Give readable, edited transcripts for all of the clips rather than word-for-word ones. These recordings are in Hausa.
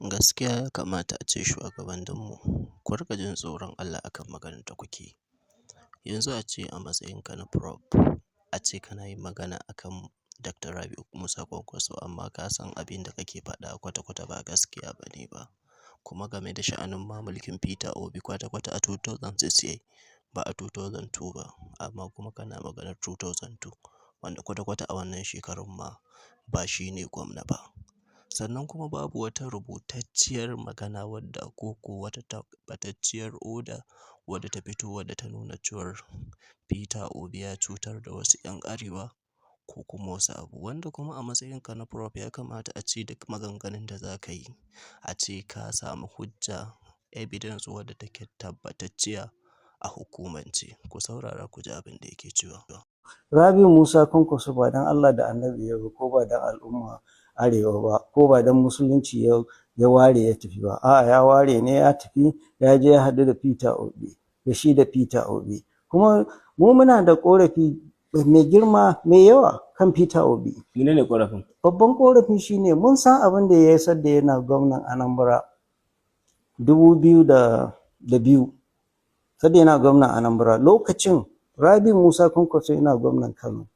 Gaskiya ya kamata ace shuwagabanninmu ku riƙa jin tsoron Allah akan maganar da kuke yi. Yanzu ace a matsayinka na prof, ace kana yin magana akan Dr. Rabi'u Musa Kwankwaso, amma ka san abin da kake faɗa kwata-kwata ba gaskiya ba ne ba. Kuma game da sha'anin ma mulkin Peter Obi, kwata-kwata a 2006 yayi, ba a 2002 ba, amma kuma kana maganar 2002, wanda kwata-kwata a wannan shekarun ma ba shi ne gwamna ba. Sannan kuma babu wata rubutacciyar magana wadda ko wata tabbatacciyar oda wadda ta fito wadda ta nuna cewar Peter Obi ya cutar da wasu 'yan arewa ko kuma wasu abu. Wanda kuma a matsayinka na prof, ya kamata a ce duk maganganun da za ka yi, a ce ka samu hujja, evidence wadda take tabbatacciya a hukumance. Ku saurara ku ji abin da yake cewa. Rabi'u Musa Kwankwaso ba don Allah da Annabi ya ba, ko ba don al'umma arewa ba, ko ba don musulunci ya ware ya tafi ba. A'a, ya ware ne ya tafi, ya je ya haɗu da Peter Obi, da shi da Peter Obi. Kuma mu muna da ƙorafi mai girma, mai yawa kan Peter Obi. Menene ƙorafin? Babban ƙorafi shine mun san abin da ya yi sadda yana gwamnan Anambra 2002. Sadda yana gwamnan Anambra, lokacin Rabi'u Musa Kwankwaso yana gwamnan Kano.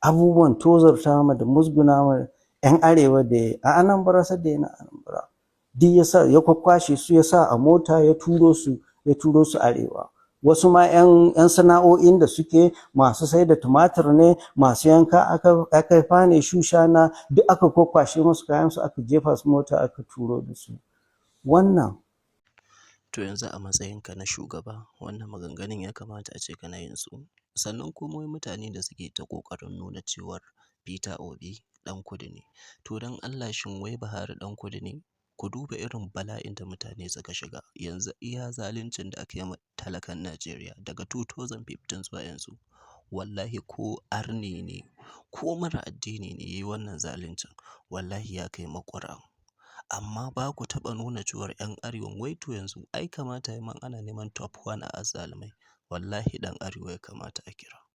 Abubuwan tozarta ma da musguna ma 'yan arewa da ya a Anambra, sadda yana Anambra. Duk ya sa ya kwakwashe su, ya sa a mota, ya turo su arewa. Wasu ma 'yan sana'o'in da suke, masu sai da tumatir ne, masu yanka aka ne, shushana, duk aka kwakwashe musu kayansu, aka jefa su mota, aka turo da su. Wannan To, yanzu a matsayinka na shugaba, wannan maganganun ya kamata a ce kana yin su? Sannan kuma wai mutane da suke ta ƙoƙarin nuna cewar Peter Obi ɗan kudu ne. To, don Allah, shin wai Buhari ɗan kudu ne? Ku duba irin bala'in da mutane suka shiga. Yanzu iya zaluncin da aka yi ma talakan Najeriya daga 2015 zuwa yanzu. Wallahi ko arne ne ko mara addini ne ya yi wannan zaluncin, wallahi ya kai maƙura. Amma ba ku taɓa nuna cewar 'yan arewan wai, to yanzu ai kamata ma ana neman top one a azzalumai, wallahi ɗan arewa ya kamata a kira.